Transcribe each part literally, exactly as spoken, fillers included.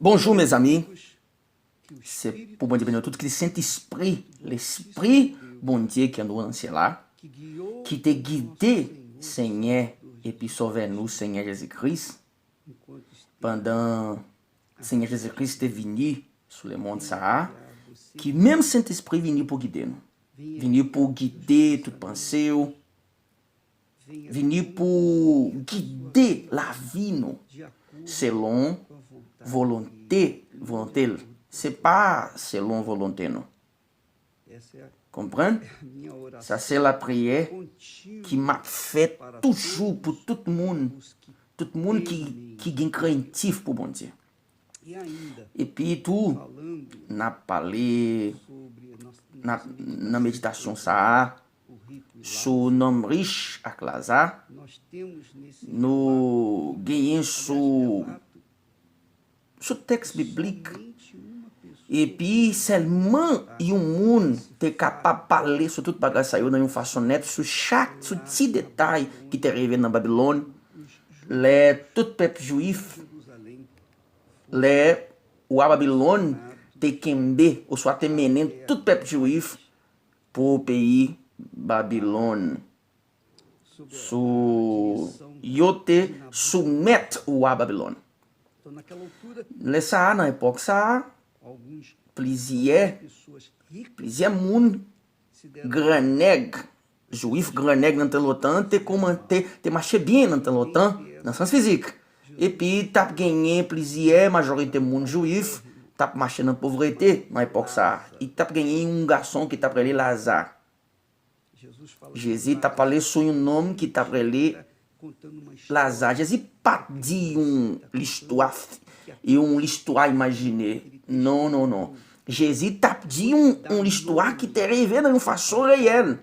Bonjou, mezanmi. Se pou Bondye beni nou tout, ki Sentespri, Lespri Bondye ki ann wou nan syèl la, ki te gide Senyè epi Sovè nou, Senyè Jezi Kris, pandan Senyè Jezi Kris te vini sou lemonn sa a, ki menm Sentespri vini pou gide nou, vini pou gide tout panse w, vini pou gide lavi nou selon volonte, volonte l. Se pa selon volonte nou. Konprann? Sa se lapriyè ki m ap fè toujou pou tout moun, tout moun ki, ki gen krentif pou Bondye. Epi tou, n ap pale, n ap, nan meditasyon sa a, sou nonm rich ak Laza, nou genyen sou, sou tèks biblik. Epi sèlman yon moun te kapab pale sou tout bagay sa yo nan yon fason nèt, sou chak, sou ti detay ki te rive nan Babilòn, lè tout pèp jwif, lè wa Babilòn te kenbe oswa te mennen tout pèp jwif pou peyi Babilòn. Sou, yo te soumèt wa Babilòn. Lè sa a, nan epòk sa a, plizyè, plizyè moun grannèg, jwif grannèg nan tan lontan, te kòman-, te, te mache byen nan tan lontan, nan sans fizik. Epi, t ap genyen plizyè majorite moun jwif t ap mache nan povrete nan epòk sa a. E t ap genyen yon gason ki t ap rele Laza. Jezi t ap pale sou yon nonm ki t ap rele Laza. Jezi pa t di yon listwa, yon listwa imajine. Non, non, non. Jezi t ap di yon, yon listwa ki te rive nan yon fason reyèl.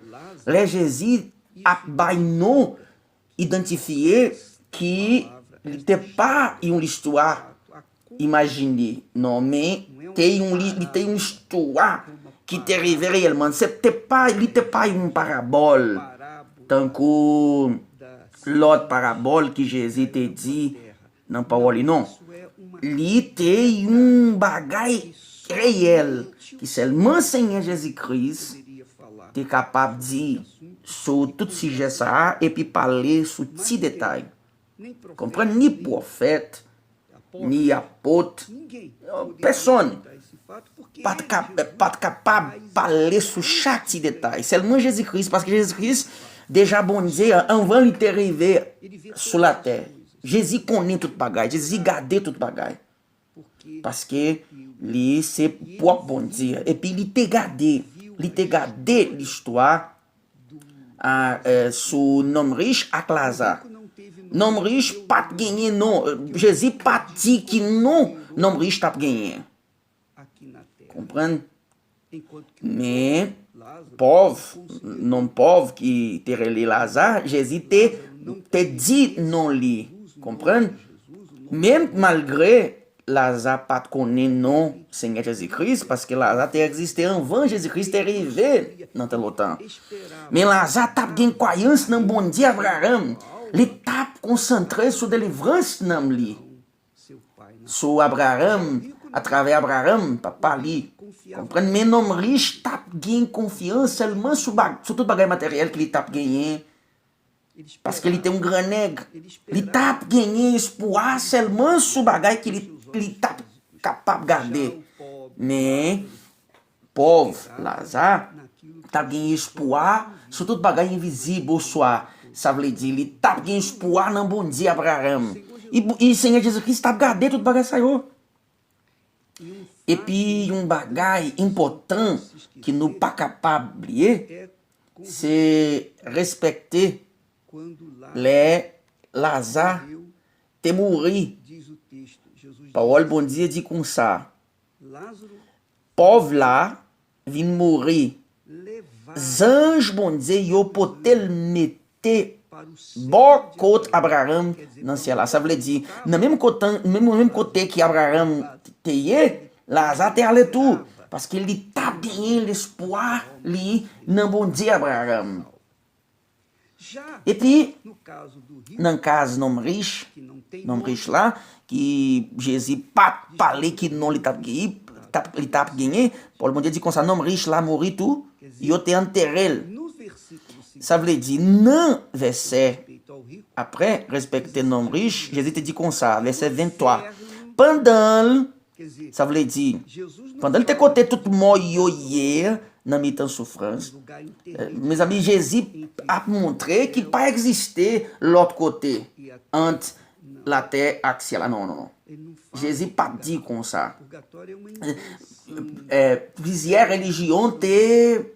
Lè Jezi ap bay non, idantifye ki li te pa yon listwa imajine, non, men te yon li, li te yon istwa ki te rive reyèlman. Se te pa, li te pa yon parabòl, tankou lòt parabòl ki Jezi te di nan pawòl li, non. Li te yon bagay reyèl ki sèlman Senyè Jezi Kris te kapab di sou tout sijè sa a epi pale sou ti detay. Konprann, ni pwofèt, ni apot, pèsonn pa t ka, pa t kapab pale sou chak ti detay. Sèlman Jezi Kris, paske Jezi Kris, deja Bondye, anvan li te rive sou latè, Jezi konnen tout bagay, Jezi gade tout bagay. Paske li se pwòp Bondye. Epi li te gade, li te gade listwa a, e, sou nonm rich ak Laza. Nonm rich pa t genyen non. Jezi pa t di ki non nonm rich t ap genyen. Konprann? Men pòv, nonm pòv ki te rele Laza, Jezi te, te di non li. Konprann? Menm malgre Laza pa t konnen non Senyè Jezi Kris, paske Laza te egziste anvan Jezi Kris te rive nan tan lontan. Men Laza t ap gen kwayans nan Bondye Abraram. Li t ap konsantre sou delivrans nanm li, sou Abraram, atravè Abraram, papa li. Konprann? Men nonm rich t ap gen konfyans sèlman sou, sou tout bagay materyèl ki li t ap genyen. Paske li te yon gran nèg. Li t ap genyen espwa sèlman sou bagay ki li, li t ap kapab gade. Men, pòv Laza t ap genyen espwa sou tout bagay envizib, oswa, sa vle di, li t ap gen espwa nan Bondye Abraram. E, e Senyè Jezi Kris t ap gade tout bagay sa yo. Epi, yon bagay enpòtan ke nou pa kapab bliye, se respekte lè Laza te mouri. Pawòl Bondye di konsa, pòv la vin mouri. Zanj Bondye yo pote l mete bò kot Abraram nan syèl la. Sa vle di, nan menm kote, menm, menm kote ki Abraram te ye, Laza te ale tou, paske li t ap genyen lespwa li nan Bondye Abraram. Epi, nan kaz nonm rich, nonm rich la, ki Jezi pa t pale ki non li t ap, li t ap, li t ap genyen. Pawòl Bondye di konsa, nonm rich la mouri tou, yo te antere l. Sa vle di, nan vèsè apre, respekte nonm rich, Jezi te di konsa, vèsè venntwa, pandan l, sa vle di, pandan l te kote tout mò yo ye nan mitan soufrans, eh, mezanmi, Jezi ap montre ki pa egziste lòt kote ant latè ak syèl la. Non, non, non. Jezi pa t di konsa. Eh, plizyè relijyon te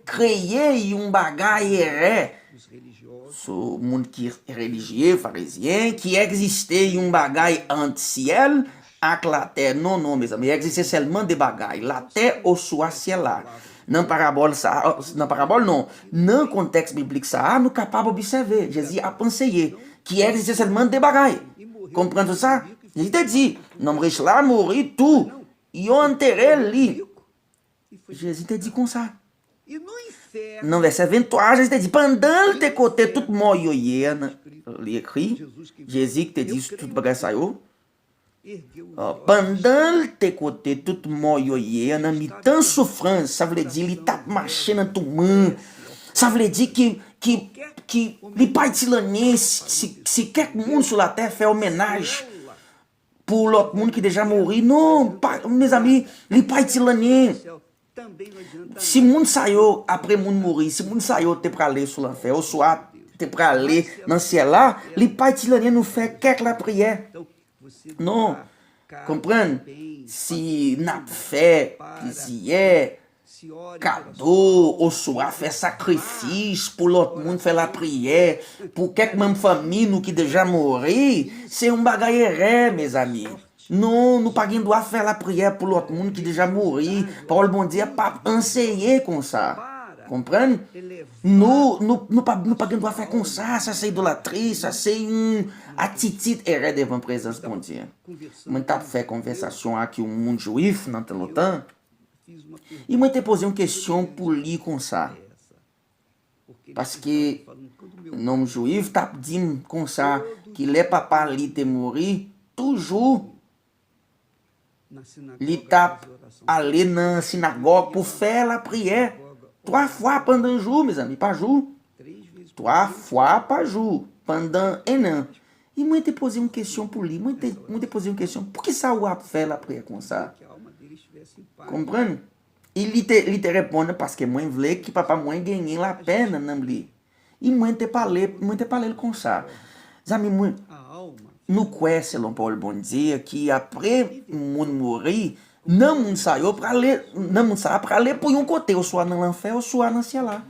kreye yon bagay erè sou moun ki relijye, farizyen, ki egziste yon bagay ant syèl ak latè. Non, non, mezanmi, egziste sèlman de bagay, latè oswa syèl la. Nan parabòl sa, nan parabòl non, nan kontèks biblik sa a, nou kapab obsève Jezi ap anseye ki egziste sèlman de bagay. Konprann sa? Jezi te di, nonm rich la mouri tou, yo antere li. Jezi te di konsa. Nan vèsè venntwa, Jezi te di, pandan l te kote tout mò yo ye, nan, li ekri, Jezi ki te di tout bagay sa yo, ah, pandan l te kote tout mò yo ye nan mitan soufrans, sa vle di li t ap mache nan touman. Sa vle di ki, ki, ki li pa itil anyen si, si, si kèk moun sou latè fè yo mennaj pou lòt moun ki deja mouri. Non, pa, mezanmi, li pa itil anyen. Si moun sa yo, apre moun mouri, si moun sa yo te prale sou lanfè, oswa te prale nan syèl la, li pa itil anyen nou fè kèk lapriyè. Non. Konprann? Si n ap fè plizyè kado oswa fè sakrifis pou lòt moun, fè lapriyè pou kèk manm fanmi nou ki deja mouri, se yon bagay erè, mezanmi. Non, nou pa gen dwa fè lapriyè pou lòt moun ki deja mouri. Pawòl Bondye p ap anseye konsa. Konprann? Nou, nou, nou pa, nou pa gen dwa fè konsa. Sa se idolatri, sa se yon atitid erè devan prezans Bondye. Mwen t ap fè konvèsasyon ak yon moun jwif nan tan lontan. E mwen te poze yon kesyon pou li konsa. Paske nonm jwif t ap di m konsa, ki lè papa li te mouri, toujou li t ap ale nan sinagòg pou fè lapriyè twa fwa pandan jou, mezanmi, pa jou. Twa fwa pa jou pandan en an. E mwen te poze yon kesyon pou li. Mwen te, mwen te poze yon kesyon. Poukisa w ap fè lapriyè konsa? Konprann? E li te, li te reponn, paske mwen vle ki papa mwen genyen lapè nan nanm li. E mwen te pale, mwen te pale l konsa. Zanmi mwen, nou kwè selon pawòl Bondye ki apre moun mouri, nanm moun sa yo prale, nanm moun sa a prale pou yon kote, oswa nan lanfè, oswa nan syèl la.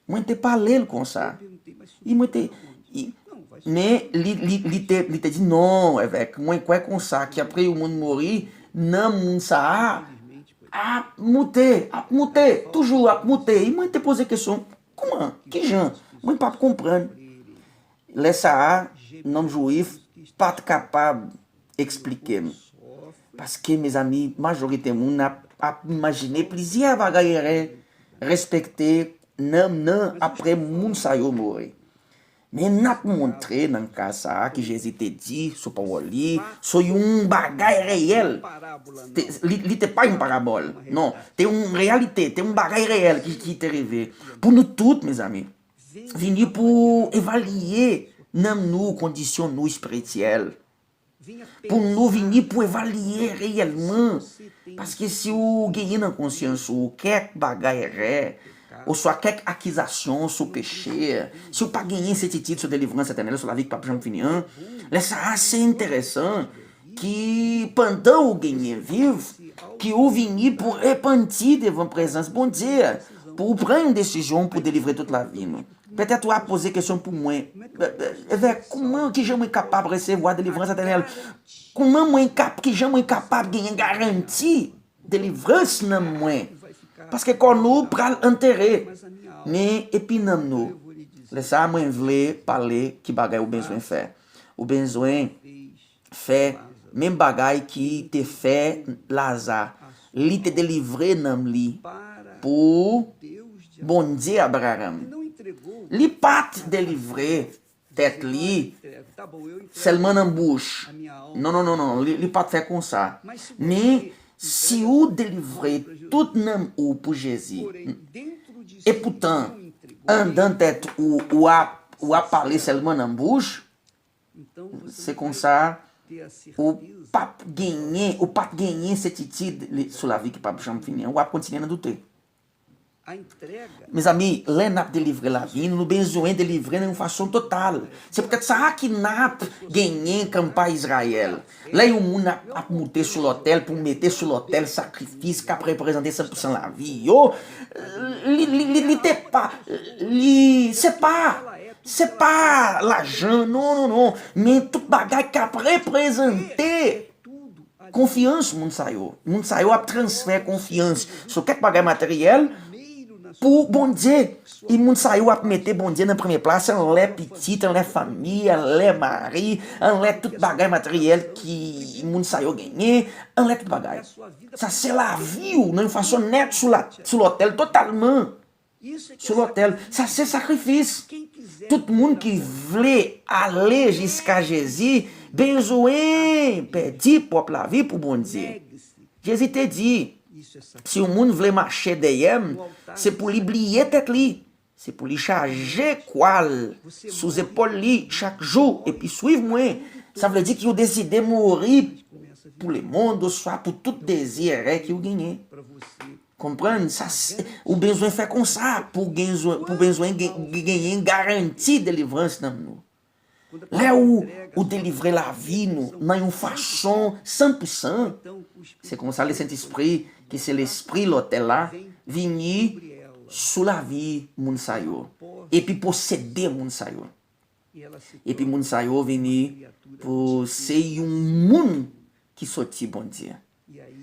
Mwen te pale l konsa. E mwen te, e, men li, li, li te, li te di, non, evèk, mwen kwè konsa, ki apre yon moun mouri, nanm moun sa a ap moute, ap moute, toujou ap moute. E mwen te poze kesyon, kouman? Kijan? Mwen p ap konprann. Lè sa a, nonm jwif pa t kapab eksplike m. Paske, mezanmi, majorite moun ap, ap imajine plizyè bagay erè, respekte nanm nan apre moun sa yo mouri. Men n ap montre nan ka sa a ki Jezi te di sou pawòl li, sou yon bagay reyèl. Te, li, li te pa yon parabòl. Non, te yon reyalite, te yon bagay reyèl ki, ki te rive. Pou nou tout, mezanmi, vini pou evalye nanm nou, kondisyon nou espirityèl. Pou nou vini pou evalye reyèlman. Paske si w genyen nan konsyans ou kèk bagay erè, oswa kèk akizasyon sou peche, si w pa genyen sètitid sou delivrans etènèl, sou lavi k p ap janm fini an, lè sa a se enteresan ki pandan ou genyen viv, ki ou vini pou repanti devan prezans Bondye, pou ou pran yon desizyon pou delivre tout lavi nou. Petèt w ap poze kesyon pou mwen, evèk, kouman, kijan mwen kapab resevwa delivrans etènèl? Kouman mwen kap, kijan mwen kapab genyen garanti delivrans nanm mwen? Paske kò nou pral antere, men epi nanm nou? Lè sa a, mwen vle pale ki bagay ou bezwen fè. Ou bezwen fè menm bagay ki te fè Laza. Li te delivre nanm li pou Bondye Abraram. Li pa t delivre tèt li sèlman nan bouch. Non, non, non, non, li, li pa t fè konsa. Men, si ou delivre tout nanm ou pou Jezi, epoutan, anndan tèt ou, ou ap, ou ap pale sèlman nan bouch, se konsa, ou p ap genyen, ou p ap genyen sètitid li- sou lavi ki p ap janm fini an. W ap kontinye nan doute. Mezanmi, lè n ap delivre lavi nou, nou bezwen delivre nan yon fason total. Se poutèt sa a ki n ap genyen kanpay Izrayèl. Lè yon moun ap, ap moute sou lòtèl pou mete sou lòtèl sakrifis k ap reprezante san pou san lavi yo, li, li, li, li te pa, li, se pa, se pa lajan, non, non, non, men tout bagay k ap reprezante konfyans moun sa yo. Moun sa yo ap transfè konfyans sou kèk bagay materyèl pou Bondye. E moun sa yo ap mete Bondye nan premye plas, anlè pitit, anlè fanmi, anlè mari, anlè tout bagay materyèl ki moun sa yo genyen, anlè tout bagay. Sa se lavi w nan yon fason nèt sou la, sou lòtèl totalman. Sou lòtèl, sa se sakrifis. Tout moun ki vle ale jiska Jezi bezwen pèdi pwòp lavi pou Bondye. Jezi te di, si yon moun vle mache dèyè m, se pou li bliye tèt li. Se pou li chaje kwa l sou zepòl li chak jou epi swiv mwen. Sa vle di ki ou deside mouri pou lemonn oswa pou tout dezi erè ki ou genyen. Konprann, sa se, ou bezwen fè konsa pou gen, pou bezwen gen, genyen garanti delivrans nanm nou. Lè ou, ou delivre lavi nou nan yon fason san pou san, se konsa Lesentespri, ki se lespri lòtèl la, vini sou lavi moun sa yo, epi posede moun sa yo. Epi moun sa yo vini pou se yon moun ki soti Bondye.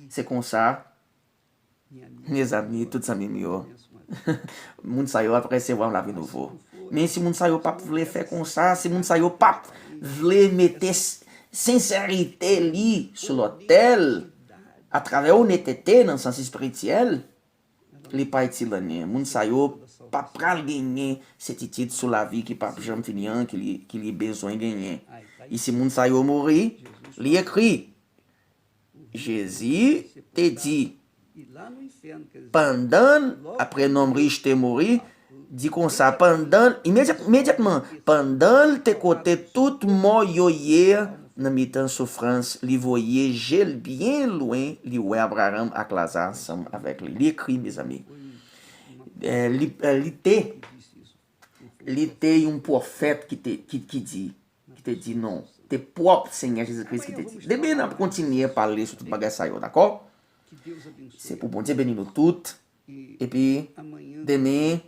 Se konsa, mezanmi, tout zanmi m yo, moun sa yo ap resevwa yon lavi nouvo. Men si moun sa yo p ap vle fè konsa, si moun sa yo p ap vle mete s- sensèrite li sou lòtèl, atravè onètete nan sans espirityèl, li pa itil anyen. Moun sa yo pa pral genyen sètitid sou lavi ki p ap janm fini an ki li, ki li bezwen genyen. E si moun sa yo mouri, li ekri, Jezi te di, pandan, apre nonm rich te mouri, di konsa, pandan, imedyat, imedyatman, pandan l te kote tout mò yo ye nan mitan soufrans, li voye je l byen lwen, li wè Abraram ak Laza ansanm avèk li. Li ekri, mezanmi. Eh, li, eh, li te, li te yon pwofèt ki te, ki, ki di, ki te di non. Te pwòp Senyè Jezi Kris ki te di. Demen n ap kontinye pale sou tout bagay sa yo, dakò? Se pou Bondye beni nou tout. Epi, demen,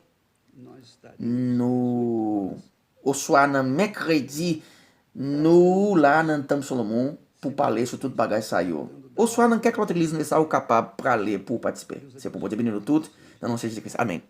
nou, oswa nan mèkredi, nou la nan Tanp Solomon pou pale sou tout bagay sa yo. Oswa nan kèk lòt egliz, men sa ou kapab prale pou w patisipe. Se pou Bondye beni nou tout, nan non Senyè Jezi Kris. Amèn.